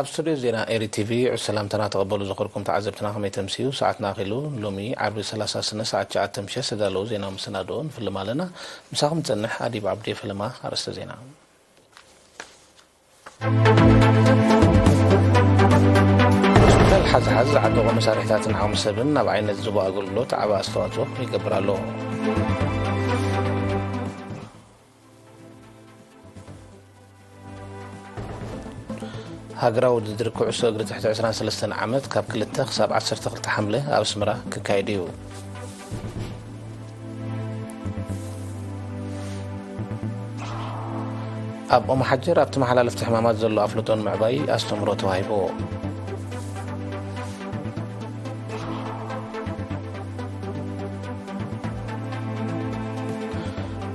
ኣብ ስቱድዮ ዜና ኤሪ ቲቪ ዕሱብ ሰላምታና ተቐበሉ። ዝኸርኩም ተዓዘብትና ከመይ ተምስዩ? ሰዓትና ኣኺሉ። ሎሚ ዓርቢ ሰላሳ ሰነ ሰዓት ትሽዓተ ምሸት ዝተዳለዉ ዜና መሰናድኦ ንፍልም ኣለና። ምሳኹም ንጸንሕ። ኣዲብ ዓብዲ ፈለማ። ኣርእስተ ዜና። ሆስፒታል ሓዝሓዝ ዝዓጠቑ መሳርሒታትን ዓቕሚ ሰብን ናብ ዓይነት ዝቦ ኣገልግሎት ዓቢ ኣስተዋጽኦ ይገብር ኣሎ። ሃገራዊ ውድድር ኩዕሶ እግሪ ትሕቲ ዕስራን ሰለስተን ዓመት ካብ ክልተ ክሳብ ዓሰርተ ክልተ ሓምለ ኣብ ኣስመራ ክካየድ እዩ። ኣብ ኦም ሓጀር ኣብቲ መሓላለፍቲ ሕማማት ዘሎ ኣፍልጦ ንምዕባይ ኣስተምህሮ ተዋሂቡ።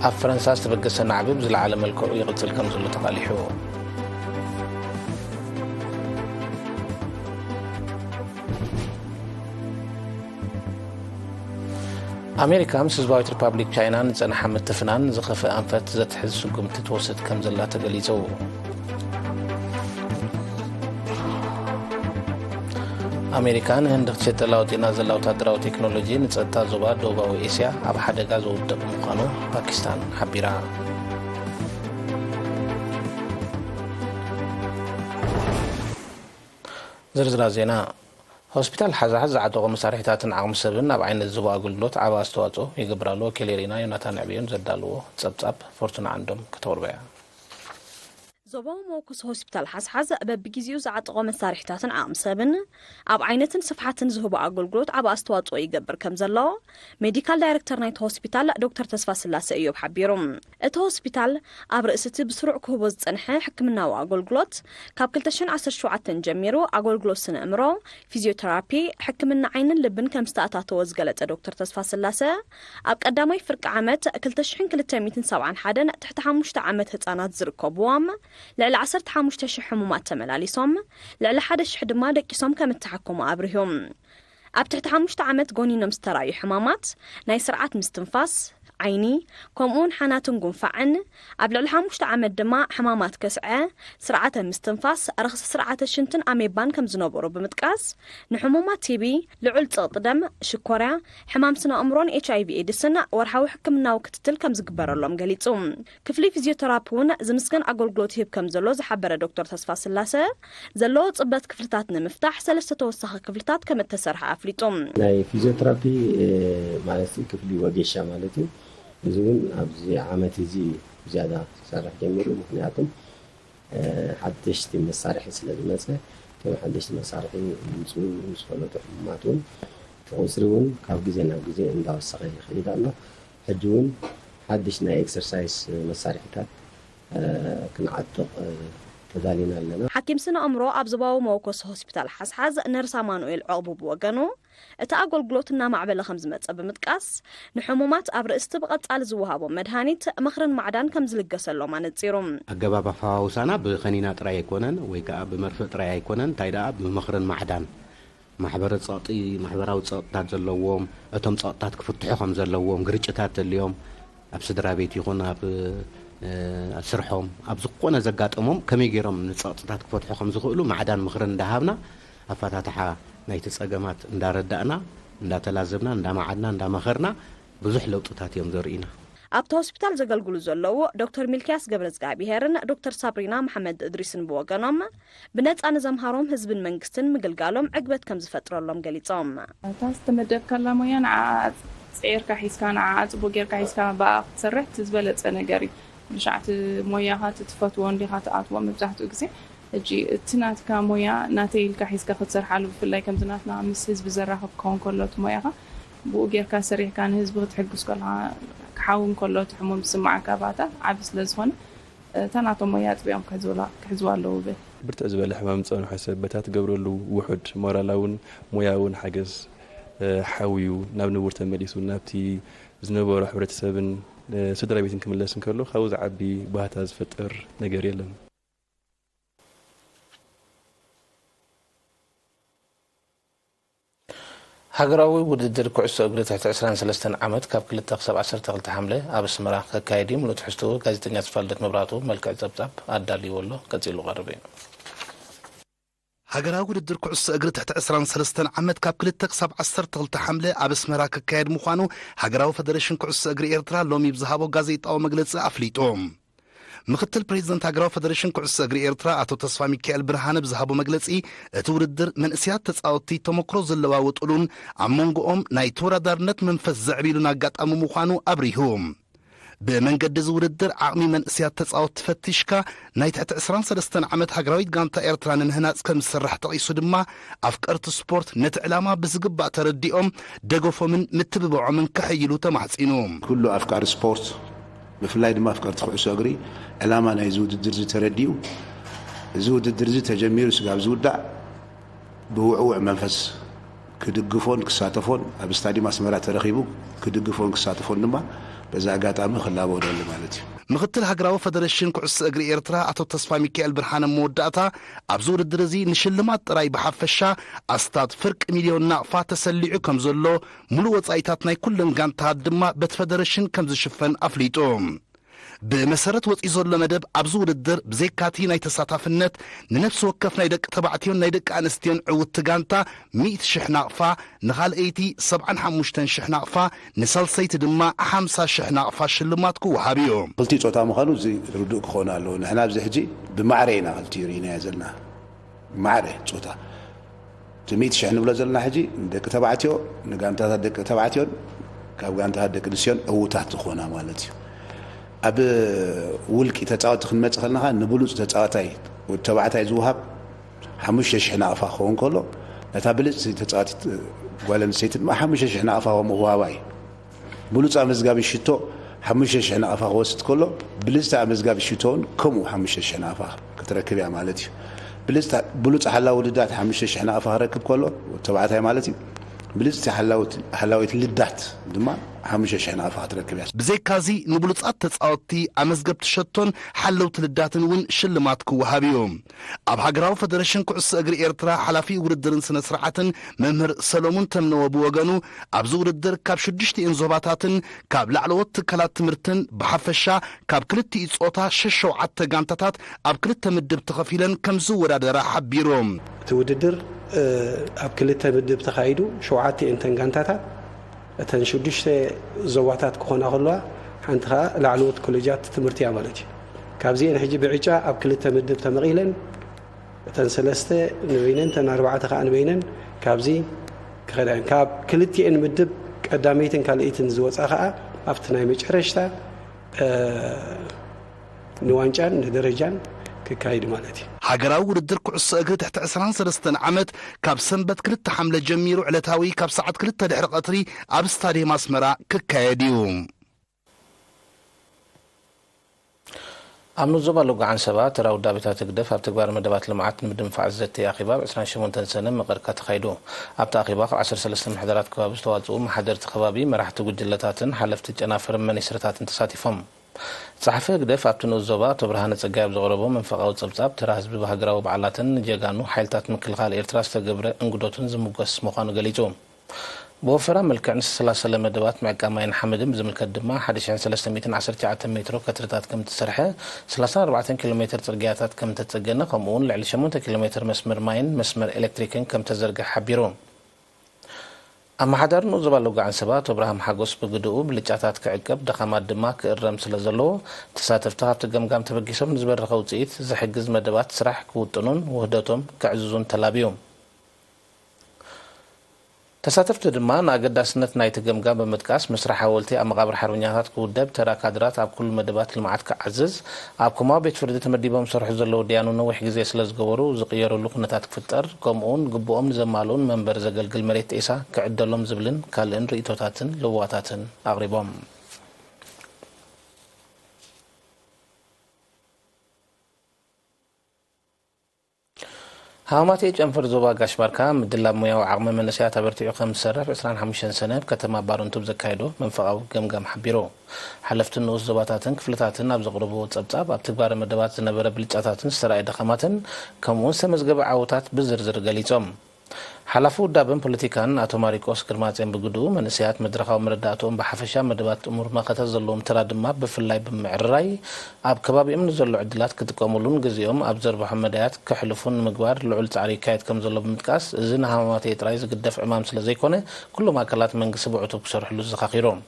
ኣብ ፈረንሳ ዝተበገሰ ናዕቢ ብዝለዓለ መልክዑ ይቕጽል ከም ዘሎ ተቓሊሑ። ኣሜሪካ ምስ ህዝባዊት ሪፓብሊክ ቻይና ንጸንሓ ምትፍናን ዝኸፍእ ኣንፈት ዘትሕዝ ስጉምቲ ትወስድ ከም ዘላ ተገሊጹ። ኣሜሪካ ንህንዲ ክትሸጠላ ወጢና ዘላ ወታደራዊ ቴክኖሎጂ ንጸጥታ ዞባ ደቡባዊ ኤስያ ኣብ ሓደጋ ዘውድቕ ምዃኑ ፓኪስታን ሓቢራ። ዝርዝራት ዜና። ሆስፒታል ሓዛሓዝ ዝዓጠቑ መሳርሒታትን ዓቕሚ ሰብን ኣብ ዓይነት ዝቦ ኣገልግሎት ዓቢ ኣስተዋጽኦ ይገብር ኣሎ። ወኪል ኤሪና ዮናታን ዕብዮን ዘዳለዎ ጸብጻብ ፎርቱና ዓንዶም ከተቕርቦ እያ። ዞባዊ መወከሲ ሆስፒታል ሓዝሓዝ በብግዜኡ ዝዓጠቖ መሳርሒታትን ዓቕሚ ሰብን ኣብ ዓይነትን ስፍሓትን ዝህቦ ኣገልግሎት ዓቢ ኣስተዋጽኦ ይገብር ከም ዘሎ ሜዲካል ዳይሬክተር ናይቲ ሆስፒታል ዶክተር ተስፋስላሰ እዮብ ሓቢሩ። እቲ ሆስፒታል ኣብ ርእሲ እቲ ብስሩዕ ክህቦ ዝጸንሐ ሕክምናዊ ኣገልግሎት፣ ካብ ክልተ ሽሕን ዓሰርተ ሸውዓተን ጀሚሩ ኣገልግሎት ስነ ኣእምሮ፣ ፊዚዮተራፒ፣ ሕክምና ዓይንን ልብን ከም ዝተኣታተወ ዝገለጸ ዶክተር ተስፋስላሰ፣ ኣብ ቀዳማይ ፍርቂ ዓመት ክልተ ሽሕን ክልተ ሚእትን ሰብዓን ሓደን ትሕቲ ሓሙሽተ ዓመት ህጻናት ዝርከብዎም ልዕሊ ዓሰርተ ሓሙሽተ ሽሕ ሕሙማት ተመላሊሶም፣ ልዕሊ ሓደ ሽሕ ድማ ደቂሶም ከም እተሓከሙ ኣብሪሁ። ኣብ ትሕቲ ሓሙሽተ ዓመት ጎኒኖም ዝተራእዩ ሕማማት ናይ ስርዓት ምስትንፋስ፣ ዓይኒ፣ ከምኡውን ሓናትን ጉንፋዕን፣ ኣብ ልዕሊ ሓሙሽተ ዓመት ድማ ሕማማት ከስዐ፣ ስርዓተ ምስትንፋስ፣ ረኽሲ ስርዓተ ሽንትን ኣሜባን ከም ዝነበሩ ብምጥቃስ፣ ንሕሙማት ቲቢ፣ ልዑል ጸቕጢ ደም፣ ሽኮርያ፣ ሕማም ስነ ኣእምሮን ኤች ኣይ ቪ ኤድስን ወርሓዊ ሕክምናዊ ክትትል ከም ዝግበረሎም ገሊጹ። ክፍሊ ፊዚዮተራፒ እውን ዝምስገን ኣገልግሎት ይህብ ከም ዘሎ ዝሓበረ ዶክተር ተስፋስላሰ፣ ዘለዎ ጽበት ክፍልታት ንምፍታሕ ሰለስተ ተወሳኺ ክፍልታት ከም እተሰርሐ ኣፍሊጡ። ናይ ፊዚዮተራፒ፣ እ፣ ማለት ክፍሊ ወጌሻ ማለት እዩ። እዚ እውን ኣብዚ ዓመት እዚ እዩ ዝያዳ ክሰርሕ ጀሚሩ። ምኽንያቱም፣ እ፣ ሓደሽቲ መሳርሒ ስለ ዝመጸ፣ እቶም ሓደሽቲ መሳርሒ ዝምፅኡ ምስ ፈለጡ ሕሙማት እውን እቲ ቁፅሪ እውን ካብ ግዜ ናብ ግዜ እንዳወሰኸ ይኸይድ ኣሎ። ሕጂ እውን ሓድሽ ናይ ኤክሰርሳይዝ መሳርሒታት፣ እ፣ ክንዓጥቕ፣ እ፣ ተዳሊና ኣለና። ሓኪም ስነ ኣእምሮ ኣብ ዞባዊ መወከሲ ሆስፒታል ሓዝሓዝ ነርስ ኣማኑኤል ዕቕቡ ብወገኑ፣ እቲ ኣገልግሎት እናማዕበለ ከም ዝመጸ ብምጥቃስ፣ ንሕሙማት ኣብ ርእስቲ ብቐጻሊ ዝወሃቦም መድሃኒት፣ ምኽርን ማዕዳን ከም ዝልገሰሎም ኣነጺሩ። ኣገባብ ኣፈዋውሳና ብኸኒና ጥራይ ኣይኮነን፣ ወይ ከኣ ብመርፍእ ጥራይ ኣይኮነን፣ እንታይ ደኣ ብምኽርን ማዕዳን፣ ማሕበረ ጸቕጢ፣ ማሕበራዊ ጸቕጥታት ዘለዎም፣ እቶም ጸቕጥታት ክፍትሑ ከም ዘለዎም፣ ግርጭታት ተልዮም፣ ኣብ ስድራ ቤት ይኹን ኣብ፣ እ፣ ኣብ ስርሖም፣ ኣብ ዝኾነ ዘጋጠሞም ከመይ ገይሮም ንጸቕጥታት ክፈትሑ ከም ዝኽእሉ ማዕዳን ምኽርን እንዳሃብና፣ ኣፈታትሓ ናይቲ ጸገማት እንዳረዳእና፣ እንዳተላዘብና፣ እንዳመዓድና፣ እንዳመኸርና ብዙሕ ለውጥታት እዮም ዘርእዩና። ኣብቲ ሆስፒታል ዘገልግሉ ዘለዉ ዶክተር ሚልክያስ ገብረዝጋብሄርን ዶክተር ሳብሪና መሓመድ እድሪስን ብወገኖም፣ ብነጻ ንዘምሃሮም ህዝብን መንግስትን ምግልጋሎም ዕግበት ከም ዝፈጥረሎም ገሊጾም። እታ ዝተመደብካላ ሞያ ንዓኣ ጸይርካ ሒዝካ፣ ንዓኣ ጽቡቕ ጌርካ ሒዝካ ብኣኣ ክትሰርሕ እቲ ዝበለጸ ነገር እዩ። ብሻዕ እቲ ሞያኻ እቲ ትፈትዎ እንዲኻ ትኣትዎ መብዛሕትኡ ግዜ። ሕጂ እቲ ናትካ ሞያ ናተይ ኢልካ ሒዝካ ክትሰርሓሉ፣ ብፍላይ ከምዚ ናትና ምስ ህዝቢ ዘራኽብ ክኸውን ከሎ እቲ ሞያኻ ብኡ ጌርካ ሰሪሕካ ንህዝቢ ክትሕግዝ ከለኻ፣ ክሓዊ እንከሎ እቲ ሕሙም ዝስምዓካ ባእታ ዓቢ ስለ ዝኾነ፣ እታ ናቶም ሞያ ኣጥቢቖም ክሕዝውላ-፣ ክሕዝዋ ኣለዉ እብል። ብርትዕ ዝበለ ሕማም ዝጸንሖ ሰብ በታ ትገብረሉ ውሑድ ሞራላውን ሞያውን ሓገዝ፣ እ፣ ሓውዩ ናብ ንቡር ተመሊሱ ናብቲ ዝነበሮ ሕብረተሰብን፣ እ፣ ስድራ ቤትን ክምለስ እንከሎ ካብኡ ዝዓቢ ባህታ ዝፈጥር ነገር የለን። ሃገራዊ ውድድር ኩዕሶ እግሪ ትሕቲ ዕስራን ሰለስተን ዓመት ካብ ክልተ ክሳብ ዓሰርተ ክልተ ሓምለ ኣብ ኣስመራ ክካየድ እዩ። ሙሉእ ትሕዝትኡ ጋዜጠኛ ተስፋልደት መብራህቱ መልክዕ ጸብጻብ ኣዳልይዎ ኣሎ፣ ቀጺሉ ቀርብ እዩ። ሃገራዊ ውድድር ኩዕሶ እግሪ ትሕቲ ዕስራን ሰለስተን ዓመት ካብ ክልተ ክሳብ ዓሰርተ ክልተ ሓምለ ኣብ ኣስመራ ክካየድ ምዃኑ ሃገራዊ ፈደረሽን ኩዕሶ እግሪ ኤርትራ ሎሚ ብዝሃቦ ጋዜጣዊ መግለጺ ኣፍሊጡ። ምኽትል ፕሬዚደንት ሃገራዊ ፈደረሽን ኩዕሶ እግሪ ኤርትራ ኣቶ ተስፋ ሚካኤል ብርሃነ ብዝሃቦ መግለጺ፣ እቲ ውድድር መንእሰያት ተጻወትቲ ተመክሮ ዝለዋወጥሉን ኣብ መንጎኦም ናይ ተወዳዳርነት መንፈስ ዘዕብሉን ኣጋጣሚ ምዃኑ ኣብሪሁ። ብመንገዲ እዚ ውድድር ዓቕሚ መንእሰያት ተጻወትቲ ፈቲሽካ ናይ ትሕቲ ዕስራን ሰለስተን ዓመት ሃገራዊት ጋንታ ኤርትራ ንምህናጽ ከም ዝስራሕ ጠቒሱ ድማ፣ ኣፍቀርቲ ስፖርት ነቲ ዕላማ ብዝግባእ ተረዲኦም ደገፎምን ምትብባዖምን ከሐይሉ ተማሕጺኑ። ኩሉ ኣፍቃሪ ስፖርት፣ ብፍላይ ድማ ኣፍቀርቲ ኩዕሶ እግሪ፣ ዕላማ ናይዚ ውድድር እዚ ተረዲኡ፣ እዚ ውድድር እዚ ተጀሚሩ ስጋብ ዝውዳእ ብውዕውዕ መንፈስ ክድግፎን ክሳተፎን፣ ኣብ ስታዲየም ኣስመራ ተረኺቡ ክድግፎን ክሳተፎን ድማ በዚ ኣጋጣሚ ክላቦ እደሊ ማለት እዩ። ምኽትል ሃገራዊ ፈደረሽን ኩዕሶ እግሪ ኤርትራ ኣቶ ተስፋ ሚካኤል ብርሃነ መወዳእታ፣ ኣብዚ ውድድር እዚ ንሽልማት ጥራይ ብሓፈሻ ኣስታት ፍርቂ ሚልዮን ናቕፋ ተሰሊዑ ከም ዘሎ፣ ሙሉእ ወጻኢታት ናይ ኩለን ጋንታታት ድማ በቲ ፈደረሽን ከም ዝሽፈን ኣፍሊጡ። ብመሰረት ወጺኡ ዘሎ መደብ፣ ኣብዚ ውድድር ብዘይካቲ ናይ ተሳታፍነት፣ ንነፍሲ ወከፍ ናይ ደቂ ተባዕትዮን ናይ ደቂ ኣንስትዮን ዕውትቲ ጋንታ ሚእቲ ሽሕ ናቕፋ፣ ንኻልኣይቲ ሰብዓን ሓሙሽተን ሽሕ ናቕፋ፣ ንሳልሰይቲ ድማ ሓምሳ ሽሕ ናቕፋ ሽልማት ክወሃብ እዩ። ክልቲኡ ጾታ ምዃኑ እዚ ርዱእ ክኸውን ኣለዎ። ንሕና ኣብዚ ሕጂ ብማዕረ ኢና ክልቲኡ ርኢናዮ ዘለና። ማዕረ ጾታ። እቲ ሚእቲ ሽሕ ንብሎ ዘለና ሕጂ ንደቂ ተባዕትዮ፣ ንጋንታታት ደቂ ተባዕትዮን ካብ ጋንታታት ደቂ ኣንስትዮን ዕዉታት ዝኾና ማለት እዩ። ኣብ ውልቂ ተጻወትቲ ክንመጽእ ከለና ኸኣ ንብሉጽ ተጻዋታይ ወዲ ተባዕታይ ዝወሃብ ሓሙሽተ ሽሕ ናቕፋ ክኸውን ከሎ፣ ነታ ብልጽቲ ተጻዋቲት ጓል ኣንስተይቲ ድማ ሓሙሽተ ሽሕ ናቕፋ ምውሃባ እዩ። ብሉጽ ኣመዝጋቢ ሽቶ ሓሙሽተ ሽሕ ናቕፋ ክወስድ ከሎ፣ ብልጽቲ ኣመዝጋቢ ሽቶ እውን ከምኡ ሓሙሽተ ሽሕ ናቕፋ ክትረክብ እያ ማለት እዩ። ብልጽቲ፣ ብሉጽ ሓላዊ ልዳት ሓሙሽተ ሽሕ ናቕፋ ክረክብ ከሎ፣ ተባዕታይ ማለት እዩ። ብልጽቲ ሓላዊት፣ ሓላዊት ልዳት ድማ ሓሙሽተ ሽሕ ናቕፋ ክትረክብ እያ። ብዘይካዚ፣ ንብሉጻት ተጻወትቲ ኣመዝገብቲ ሸቶን ሓለውቲ ልዳትን እውን ሽልማት ክወሃብ እዩ። ኣብ ሃገራዊ ፈደረሽን ኩዕሶ እግሪ ኤርትራ ሓላፊ ውድድርን ስነ ስርዓትን መምህር ሰሎሙን ተምነወ ብወገኑ፣ ኣብዚ ውድድር ካብ ሽዱሽቲኤን ዞባታትን ካብ ላዕለዎት ትካላት ትምህርትን ብሓፈሻ ካብ ክልቲኡ ጾታ ሸሸውዓተ ጋንታታት ኣብ ክልተ ምድብ ተኸፊለን ከም ዝወዳደራ ሓቢሩ። እቲ ውድድር፣ እ፣ ኣብ ክልተ ምድብ ተኻይዱ፣ ሸውዓተ እየን እተን ጋንታታት። እተን ሽዱሽተ ዞባታት ክኾና ከለዋ፣ ሓንቲ ኸኣ ላዕለዎት ኮሌጃት ትምህርቲ እያ ማለት እዩ። ካብዚኤን ሕጂ ብዕጫ ኣብ ክልተ ምድብ ተመቒለን፣ እተን ሰለስተ ንበይነን፣ እተን ኣርባዕተ ኸኣ ንበይነን ካብዚ ክኸዳ እየን። ካብ ክልቲኤን ምድብ ቀዳመይትን ካልኣይትን ዝወጻ ኸኣ ኣብቲ ናይ መጨረሽታ፣ እ፣ ንዋንጫን ንደረጃን ክካይድ ማለት እዩ። ሃገራዊ ውድድር ኩዕሶ እግሪ ትሕቲ ዕስራን ሰለስተን ዓመት ካብ ሰንበት ክልተ ሓምለ ጀሚሩ ዕለታዊ ካብ ሰዓት ክልተ ድሕሪ ቀትሪ ኣብ ስታዲየም ኣስመራ ክካየድ እዩ። ኣብ ንኡስ ዞባ ሎጉ ዓንሰባ ተራ ውዳቤታት ህግደፍ ኣብ ተግባር መደባት ልምዓት ንምድንፋዕ ዝዘተየ ኣኼባ ኣብ ዕስራን ሸሞንተን ሰነ መቐርካ ተኻይዱ። ኣብቲ ኣኼባ ካብ ዓሰርተ ሰለስተ ምሕደራት ከባቢ ዝተዋፅኡ መሓደርቲ ከባቢ፣ መራሕቲ ጉጅለታትን ሓለፍቲ ጨናፍርን ሚኒስትርታትን ተሳቲፎም። ጸሓፊ ህግደፍ ኣብቲ ንኡስ ዞባ ኣቶ ብርሃነ ጸጋይ ኣብ ዘቕረቦ መንፈቓዊ ጸብጻብ፣ ተራ ህዝቢ ብሃገራዊ በዓላትን ንጀጋኑ ሓይልታት ምክልኻል ኤርትራ ዝተገብረ እንግዶትን ዝምጎስ ምዃኑ ገሊጹ። ብወፈራ መልክዕ ንዝተሰላሰለ መደባት ምዕቃብ ማይን ሓመድን ብዝምልከት ድማ፣ ሓደ ሽሕን ሰለስተ ሚእትን ዓሰርተ ትሽዓተን ሜትሮ ከትርታት ከም እተሰርሐ፣ ሰላሳን ኣርባዕተን ኪሎ ሜትር ጽርግያታት ከም እተጸገነ፣ ከምኡ እውን ልዕሊ ሸሞንተ ኪሎ ሜትር መስመር ማይን መስመር ኤሌክትሪክን ከም እተዘርግሐ ሓቢሩ። ኣመሓዳሪ ንኡስ ዞባ ሎጎ ዓንሰባ ኣቶ ኣብርሃም ሓጎስ ብግድኡ፣ ብልጫታት ክዕቀብ፣ ድኻማት ድማ ክእረም ስለ ዘለዎ፣ ተሳተፍቲ ካብቲ ገምጋም ተበጊሶም ንዝበረኸ ውጽኢት ዝሕግዝ መደባት ስራሕ ክውጥኑን ውህደቶም ከዕዝዙን ተላብዩ። ተሳተፍቲ ድማ ንኣገዳስነት ናይቲ ገምጋም ብምጥቃስ፣ መስርሕ ሓወልቲ ኣብ መቓብር ሓርበኛታት ክውደብ፣ ተራ ካድራት ኣብ ኩሉ መደባት ልምዓት ክዓዝዝ፣ ኣብ ኮማዊ ቤት ፍርዲ ተመዲቦም ዝሰርሑ ዘለዉ ደያኑ ነዊሕ ግዜ ስለ ዝገበሩ ዝቕየሩሉ ኩነታት ክፍጠር፣ ከምኡውን ግቡኦም ንዘማልኡን መንበሪ ዘገልግል መሬት ጤሳ ክዕደሎም ዝብልን ካልእን ርእይቶታትን ልዋታትን ኣቕሪቦም። ሃማማቴ ጨንፈር ዞባ ጋሽ ባርካ ምድላብ ሞያዊ ዓቕሚ መንእሰያት ኣበርቲዑ ከም ዝሰርሕ ዕስራን ሓሙሽተን ሰነ ኣብ ከተማ ባረንቱ ብዘካየዶ መንፈቓዊ ገምጋም ሓቢሩ። ሓለፍቲ ንኡስ ዞባታትን ክፍልታትን ኣብ ዘቕርብዎ ጸብጻብ ኣብ ትግባረ መደባት ዝነበረ ብልጫታትን ዝተራእየ ድኻማትን ከምኡውን ዝተመዝገበ ዓወታት ብዝርዝር ገሊጾም። ሓላፊ ውዳበን ፖለቲካን ኣቶ ማሪቆስ ግርማጼን ብግድኡ፣ መንእሰያት መድረኻዊ መረዳእትኦም ብሓፈሻ፣ መደባት ጥሙር መኸተ ዘለዎም ተራ ድማ ብፍላይ ብምዕርራይ፣ ኣብ ከባቢኦም ንዘሎ ዕድላት ክጥቀሙሉን ግዜኦም ኣብ ዘርብሖም መዳያት ከሕልፉን ንምግባር ልዑል ጻዕሪ ይካየድ ከም ዘሎ ብምጥቃስ፣ እዚ ንሃማማተኤ ጥራይ ዝግደፍ ዕማም ስለ ዘይኮነ፣ ኩሎም ኣካላት መንግስቲ ብዕቱብ ክሰርሕሉ ዘኻኺሮም።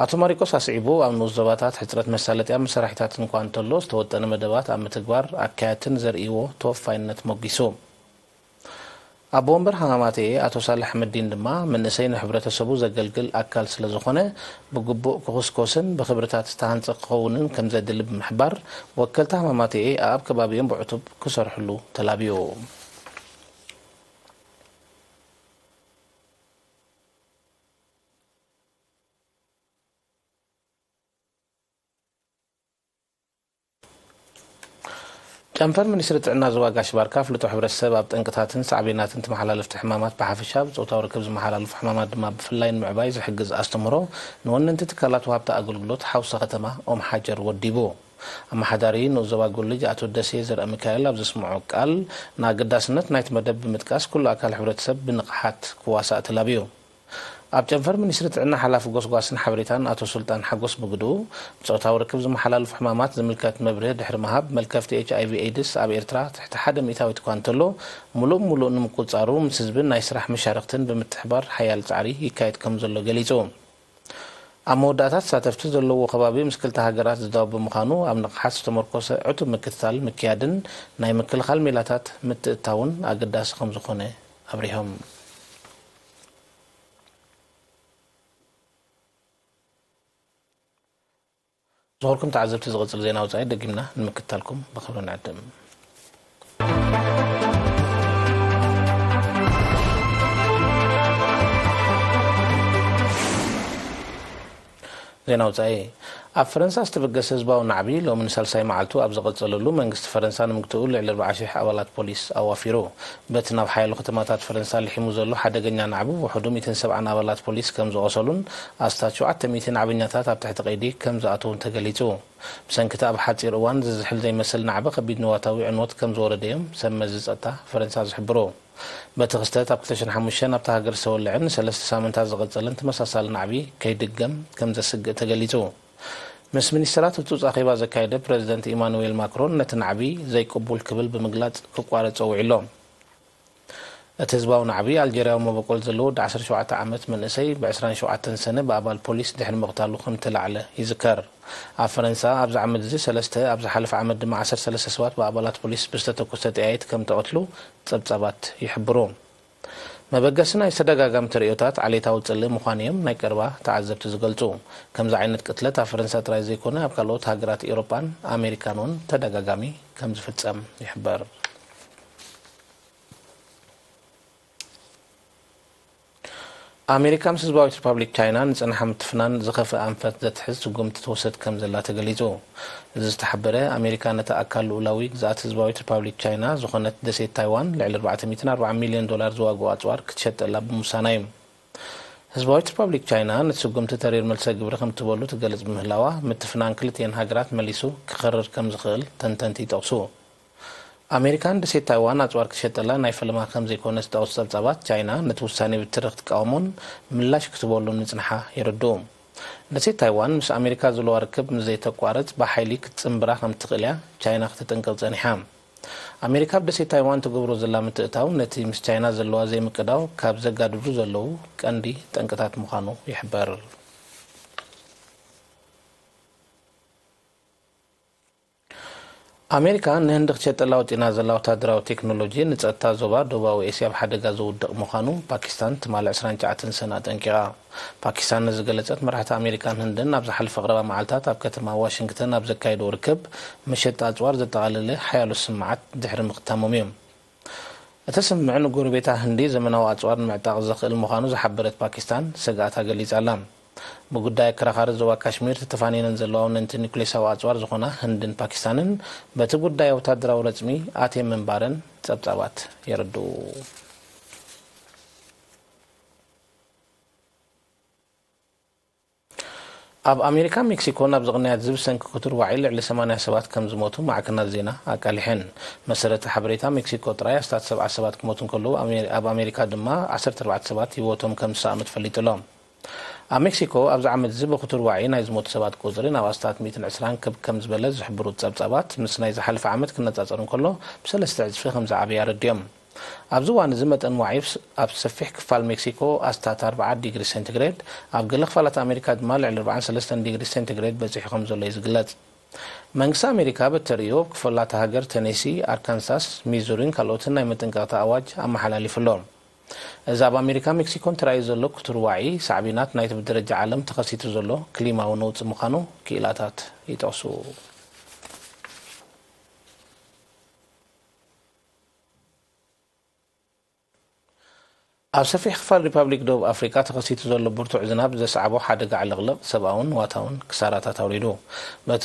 ኣቶ ማሪቆስ ኣስዒቡ፣ ኣብ ንኡስ ዞባታት ሕጽረት መሳለጥያ መሳርሒታት እንኳ እንተሎ፣ ዝተወጠነ መደባት ኣብ ምትግባር ኣካያድትን ዘርእይዎ ተወፋይነት ሞጊሱ። ኣቦ ወንበር ሃማማተኤ ኣቶ ሳልሕ ኣሕመዲን ድማ፣ መንእሰይ ንሕብረተሰቡ ዘገልግል ኣካል ስለ ዝኾነ፣ ብግቡእ ክኹስኮስን ብኽብርታት ዝተሃንጸ ክኸውንን ከም ዘድሊ ብምሕባር፣ ወከልቲ ሃማማተኤ ኣብ ከባቢኦም ብዕቱብ ክሰርሕሉ ተላብዩ። ጨንፈር ሚኒስትሪ ጥዕና ዞባ ጋሽ ባርካ፣ ኣፍልጦ ሕብረተሰብ ኣብ ጠንቅታትን ሳዕቤናትን ተመሓላለፍቲ ሕማማት ብሓፈሻ፣ ብጾታዊ ርክብ ዝመሓላለፉ ሕማማት ድማ ብፍላይ ንምዕባይ ዝሕግዝ ኣስተምህሮ ንወነንቲ ትካላት ወሃብቲ ኣገልግሎት ሓውሲ ከተማ ኦም ሓጀር ወዲቡ። ኣመሓዳሪ ንኡስ ዞባ ጎልጅ ኣቶ ደሴ ዘርአ ሚካኤል ኣብ ዘስምዖ ቃል፣ ንኣገዳስነት ናይቲ መደብ ብምጥቃስ፣ ኩሉ ኣካል ሕብረተሰብ ብንቕሓት ክዋሳእ ተላብዩ። ኣብ ጨንፈር ሚኒስትሪ ጥዕና ሓላፊ ጎስጓስን ሓበሬታን ኣቶ ሱልጣን ሓጎስ ብግድኡ፣ ብጾታዊ ርክብ ዝመሓላለፉ ሕማማት ዝምልከት መብርሂ ድሕሪ ምሃብ፣ መልከፍቲ ኤች ኣይ ቪ ኤድስ ኣብ ኤርትራ ትሕቲ ሓደ ሚእታዊት እኳ እንተሎ፣ ምሉእ ብምሉእ ንምቁጽጻሩ ምስ ህዝብን ናይ ስራሕ መሻርኽትን ብምትሕባር ሓያል ጻዕሪ ይካየድ ከም ዘሎ ገሊጹ። ኣብ መወዳእታ፣ ተሳተፍቲ ዘለውዎ ከባቢ ምስ ክልተ ሃገራት ዝዳወብ ብምዃኑ፣ ኣብ ንቕሓት ዝተመርኮሰ ዕቱብ ምክትታል ምክያድን ናይ ምክልኻል ሜላታት ምትእትታውን ኣገዳሲ ከም ዝኾነ ኣብሪሆም። ዝኸበርኩም ተዓዘብቲ፣ ዝቕጽል ዜና ወጻኢ ደጊምና ንምክትታልኩም ብኽብሪ ንዕድም። ዜና ወጻኢ። ኣብ ፈረንሳ ዝተበገሰ ህዝባዊ ናዕቢ ሎሚ ንሳልሳይ መዓልቱ ኣብ ዝቐጸለሉ፣ መንግስቲ ፈረንሳ ንምግትኡ ልዕሊ ኣርብዓ ሽሕ ኣባላት ፖሊስ ኣዋፊሩ። በቲ ናብ ሓያሎ ከተማታት ፈረንሳ ልሒሙ ዘሎ ሓደገኛ ናዕቢ፣ ውሑዱ ሚእትን ሰብዓን ኣባላት ፖሊስ ከም ዝቖሰሉን ኣስታት ሸውዓተ ሚእቲ ናዕበኛታት ኣብ ትሕቲ ቀይዲ ከም ዝኣተዉን ተገሊጹ። ብሰንኪ እቲ ኣብ ሓጺር እዋን ዝዝሕል ዘይመስል ናዕቢ፣ ከቢድ ንዋታዊ ዕንወት ከም ዝወረደ እዮም ሰብ መዚ ጸጥታ ፈረንሳ ዝሕብሩ። በቲ ክስተት፣ ኣብ ክልተ ሽሕን ሓሙሽተን ኣብታ ሃገር ዝተወልዐን ንሰለስተ ሳምንታት ዝቐጸለን ተመሳሳሊ ናዕቢ ከይድገም ከም ዘስግእ ተገሊጹ። ምስ ሚኒስተራት ህጹጽ ኣኼባ ዘካየደ ፕረዚደንት ኢማኑዌል ማክሮን፣ ነቲ ናዕቢ ዘይቅቡል ክብል ብምግላጽ ክቋረጽ ጸዊዑ ኣሎ። እቲ ህዝባዊ ናዕቢ፣ ኣልጀርያዊ መበቆል ዘለዎ ወዲ ዓሰርተ ሸውዓተ ዓመት መንእሰይ ብ ዕስራን ሸውዓተን ሰነ ብኣባል ፖሊስ ድሕሪ ምቕታሉ ከም እተላዕለ ይዝከር። ኣብ ፈረንሳ ኣብዚ ዓመት እዚ ሰለስተ፣ ኣብ ዝሓለፈ ዓመት ድማ ዓሰርተ ሰለስተ ሰባት ብኣባላት ፖሊስ ብዝተተኮሰ ጠያይት ከም እተቐትሉ ጸብጻባት ይሕብሩ። መበገሲ ናይ ተደጋጋሚ ተርእዮታት ዓሌታዊ ጽልኢ ምዃኑ እዮም ናይ ቀረባ ተዓዘብቲ ዝገልጹ። ከምዚ ዓይነት ቅትለት ኣብ ፈረንሳ ጥራይ ዘይኮነ፣ ኣብ ካልኦት ሃገራት ኤውሮጳን ኣሜሪካን እውን ተደጋጋሚ ከም ዝፍጸም ይሕበር። ኣሜሪካ ምስ ህዝባዊት ሪፓብሊክ ቻይና ንጽንሓ ምትፍናን ዝኸፍእ ኣንፈት ዘትሕዝ ስጉምቲ ትወስድ ከም ዘላ ተገሊጹ። እዚ ዝተሓበረ፣ ኣሜሪካ ነታ ኣካል ልኡላዊ ግዝኣት ህዝባዊት ሪፓብሊክ ቻይና ዝኾነት ደሴት ታይዋን ልዕሊ ኣርባዕተ ሚእትን ኣርባዓን ሚልዮን ዶላር ዝዋግኡ ኣጽዋር ክትሸጠላ ብምውሳና እዩ። ህዝባዊት ሪፓብሊክ ቻይና ነቲ ስጉምቲ ተሪር መልሰ ግብሪ ከም ትበሉ ትገልጽ ብምህላዋ፣ ምትፍናን ክልቲኤን ሃገራት መሊሱ ክኸርር ከም ዝኽእል ተንተንቲ ይጠቕሱ። ኣሜሪካ ንደሴት ታይዋን ኣጽዋር ክትሸጠላ ናይ ፈለማ ከም ዘይኮነ ዝጠቕሱ ጸብጻባት፣ ቻይና ነቲ ውሳኔ ብትሪ ክትቃወሞን ምላሽ ክትበሉን ምጽንሓ የረድኡ። ደሴት ታይዋን ምስ ኣሜሪካ ዘለዋ ርክብ ምስ ዘይተቋርጽ፣ ብሓይሊ ክትጽንብራ ከም እትኽእል እያ ቻይና ክትጥንቀቕ ጸኒሓ። ኣሜሪካ ኣብ ደሴት ታይዋን ትገብሮ ዘላ ምትእትታው፣ ነቲ ምስ ቻይና ዘለዋ ዘይምቅዳው ካብ ዘጋድዱ ዘለዉ ቀንዲ ጠንቅታት ምዃኑ ይሕበር። ኣሜሪካ ንህንዲ ክትሸጠላ ወጢና ዘላ ወታደራዊ ቴክኖሎጂ፣ ንጸጥታ ዞባ ደቡባዊ ኤስያ ኣብ ሓደጋ ዘውድቕ ምዃኑ ፓኪስታን ትማሊ ዕስራን ትሽዓተን ሰነ ኣጠንቂቓ። ፓኪስታን ነዚ ዝገለጸት፣ መራሕቲ ኣሜሪካን ህንድን ኣብ ዝሓለፈ ቀረባ መዓልታት ኣብ ከተማ ዋሽንግተን ኣብ ዘካየድዎ ርክብ፣ መሸጣ ኣጽዋር ዘጠቓለለ ሓያሎ ስምምዓት ድሕሪ ምኽታሞም እዩ። እቲ ስምምዕ ንጎረቤታ ህንዲ ዘመናዊ ኣጽዋር ንምዕጣቕ ዘኽእል ምዃኑ ዝሓበረት ፓኪስታን፣ ስግኣታ ገሊጻ ኣላ። ብጉዳይ ኣከራኻሪ ዞባ ካሽሚር ተተፋኒነን ዘለዋ ወነንቲ ኒኩሌሳዊ ኣጽዋር ዝኾና ህንድን ፓኪስታንን፣ በቲ ጉዳይ ወታደራዊ ረጽሚ ኣትየን ምንባረን ጸብጻባት የረድኡ። ኣብ ኣሜሪካ ሜክሲኮ ናብ ዝቕንያት ዝብሰንኪ ክቱር ዋዒ ልዕሊ ሰማንያ ሰባት ከም ዝሞቱ ማዕከናት ዜና ኣቃሊሐን። መሰረተ ሓበሬታ ሜክሲኮ ጥራይ ኣስታት ሰብዓ ሰባት ክሞቱ እንከለዉ፣ ኣሜ-፣ ኣብ ኣሜሪካ ድማ ዓሰርተ ኣርባዕተ ሰባት ህይወቶም ከም ዝሰኣኑ ተፈሊጡ ኣሎ። ኣብ ሜክሲኮ ኣብዚ ዓመት እዚ ብክቱር ዋዒ ናይ ዝሞቱ ሰባት ቁጽሪ ናብ ኣስታት ሚእትን ዕስራን ክብ ከም ዝበለ ዝሕብሩ ጸብጻባት፣ ምስ ናይ ዝሓለፈ ዓመት ክነጻጸር እንከሎ ብሰለስተ ዕጽፊ ከም ዝዓበየ ኣረዲኦም። ኣብዚ እዋን እዚ መጠን ዋዒ ኣብ ሰፊሕ ክፋል ሜክሲኮ ኣስታት ኣርብዓ ዲግሪ ሴንቲግሬድ፣ ኣብ ገለ ክፋላት ኣሜሪካ ድማ ልዕሊ ኣርባዓን ሰለስተን ዲግሪ ሴንቲግሬድ በጺሑ ከም ዘሎ እዩ ዝግለጽ። መንግስቲ ኣሜሪካ በተርእዮ ኣብ ክፋላት ሃገር ቴኔሲ፣ ኣርካንሳስ፣ ሚዙሪን ካልኦትን ናይ መጠንቀቕታ ኣዋጅ ኣመሓላሊፉ ኣሎ። እዚ ኣብ ኣሜሪካ ሜክሲኮን ተራእዩ ዘሎ ክቱር ዋዒ ሳዕቤናት ናይቲ ብደረጃ ዓለም ተኸሲቱ ዘሎ ክሊማዊ ነውጺ ምዃኑ ክኢላታት ይጠቕሱ። ኣብ ሰፊሕ ክፋል ሪፓብሊክ ደቡብ ኣፍሪካ ተኸሲቱ ዘሎ ብርቱዕ ዝናብ ዘስዓቦ ሓደጋ ዕልቕልቕ ሰብኣውን ንዋታውን ክሳራታት ኣውሪዱ። በቲ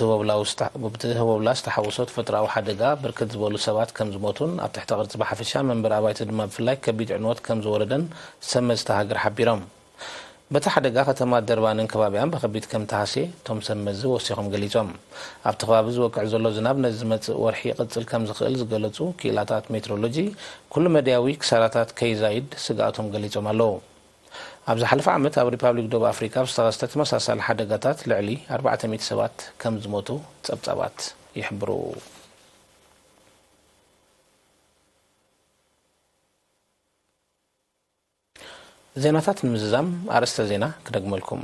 ህቦብላ ዝተሓወሶ ተፈጥሮኣዊ ሓደጋ ብርክት ዝበሉ ሰባት ከም ዝሞቱን ኣብ ትሕተ ቅርጺ ብሓፈሻ መንበሪ ኣባይቲ ድማ ብፍላይ ከቢድ ዕንወት ከም ዝወረደን ሰብ መዚ እታ ሃገር ሓቢሮም። በቲ ሓደጋ ከተማ ደርባንን ከባቢኣን ብኸቢድ ከም ተሃስየ እቶም ሰብ መዚ ወሲኾም ገሊጾም። ኣብቲ ከባቢ ዝወቅዕ ዘሎ ዝናብ ነዚ ዝመጽእ ወርሒ ይቕጽል ከም ዝኽእል ዝገለጹ ክኢላታት ሜትሮሎጂ፣ ኩሉ መዳያዊ ክሳራታት ከይዛይድ ስግኣቶም ገሊጾም ኣለዉ። ኣብ ዝሓለፈ ዓመት ኣብ ሪፓብሊክ ደቡብ ኣፍሪካ ብዝተኸስተ ተመሳሳሊ ሓደጋታት ልዕሊ ኣርባዕተ ሚእቲ ሰባት ከም ዝሞቱ ጸብጻባት ይሕብሩ። ዜናታት ንምዝዛም ኣርእስተ ዜና ክደግመልኩም።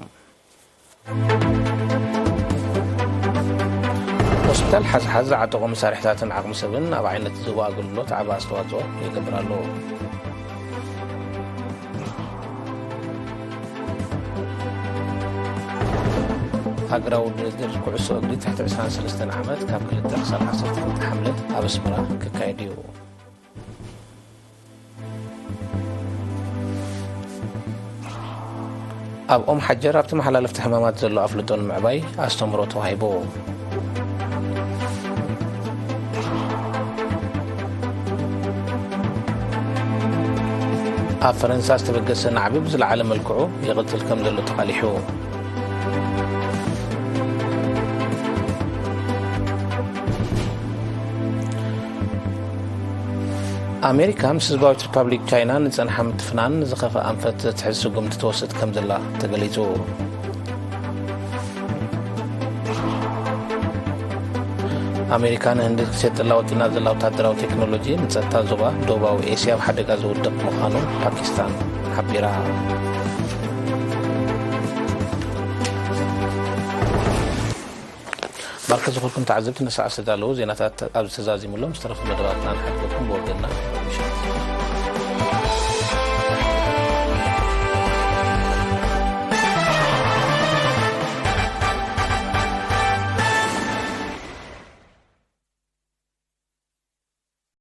ሆስፒታል ሓዝሓዝ ዝዓጠቑ መሳርሕታትን ዓቕሚ ሰብን ኣብ ዓይነት ዝህቦ ኣገልግሎት ዓቢ ኣስተዋጽኦ ይገብር ኣሎ። ሃገራዊ ውድድር ኩዕሶ እግሪ ትሕቲ ዕስራን ሰለስተን ዓመት ካብ ክልተ ክሳብ ዓሰርተ ክልተ ሓምለ ኣብ ኣስመራ ክካየድ እዩ። ኣብ ኦም ሓጀር ኣብ ተመሓላለፍቲ ሕማማት ዘሎ ኣፍልጦ ንምዕባይ ኣስተምህሮ ተዋሂቡ። ኣብ ፈረንሳ ዝተበገሰ ናዕቢ ብዝለዓለ መልክዑ ይቕጽል ከም ዘሎ ተቓሊሑ። ኣሜሪካ ምስ ህዝባዊት ሪፓብሊክ ቻይና ንጸንሓ ምትፍናን ንዝኸፍአ ኣንፈት ዘትሕዝ ስጉምቲ ትወስድ ከም ዘላ ተገሊጹ። ኣሜሪካ ንህንዲ ክትሸጠላ ወጢና ዘላ ወታደራዊ ቴክኖሎጂ ንጸጥታ ዞባ ደቡባዊ ኤስያ ኣብ ሓደጋ ዘውድቕ ምዃኑ ፓኪስታን ሓቢራ። ባርካ ዝኾንኩም ተዓዘብቲ፣ ንሰዓት ዝተዳለዉ ዜናታት ኣብዚ ተዛዚሙሎም፣ ዝተረፉ መደባትና ንሓድገኩም ብወገንና